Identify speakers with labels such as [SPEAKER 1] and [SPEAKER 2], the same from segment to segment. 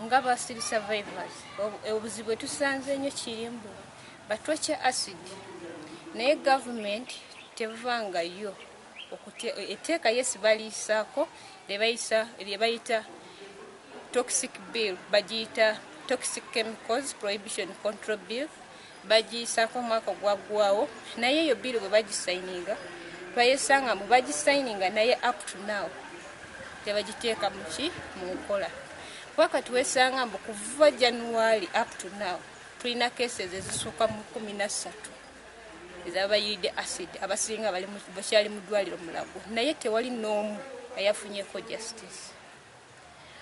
[SPEAKER 1] Nga ba acid survivors, obuzibu bwe tusanze nnyo kirimbu batwokya acid, naye gavumenti tevangayo etteeka. Yes, baliyisaako lye bayita toxic bill, bagiyita Toxic Chemicals Prohibition Control Bill, bagiyisaako omwaka gwaggwawo. Naye eyo bill bwe bagisayininga, twayesanga mbu bagisayininga, naye up to now tebagiteeka muki mu nkola. Kuba kati wesanga mbu kuva January up to now tulina cases ezisukka mu 13 ezabayiridde acid. Abasinga bakyali mu ddwaliro Mulago, naye tewali n'omu ayafunyeko justice.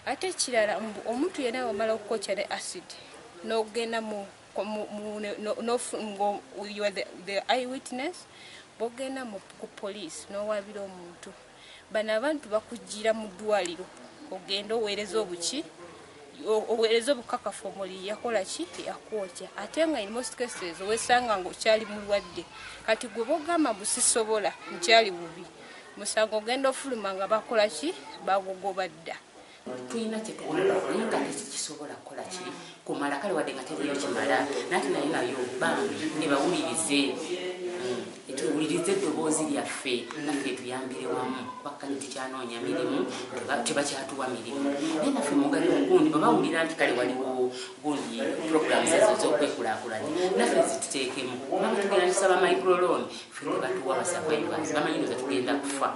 [SPEAKER 1] Ate ekirala, mbu omuntu yenna wamala okukwokya ne acid n'ogenda mu you are the eye witness, bwogenda ku police n'owabira omuntu, bano abantu bakugira mu ddwaliro, ogenda oweereza obuki, oweereza obukakafu omuli yakola ki, yakwokya. Ate nga in most cases owesanga nga okyali mulwadde. Kati gwe bogamba mbu sisobola, nkyali bubi, musango ogenda ofuluma nga bakola ki, bagugoba dda.
[SPEAKER 2] Tulina kyetukola naye nga tekikisobola kukola ki kumala. Kale wadde nga teriyo kimala, nate naye nayo bambi nebawulirize, tuwulirize eddoboozi lyaffe, naffe tuyambire wamu. Kuba tukyanoonya mirimu, tebakyatuwa mirimu, naye naffe mugali mugundi bwe bawulira nti kale waliwo gundi programs ezo ez'okwekulaakulanya, naffe zituteekemu, kubanga tugenda tusaba microloan, ffe tebatuwa. Ba survivors bamanyi noza tugenda kufa.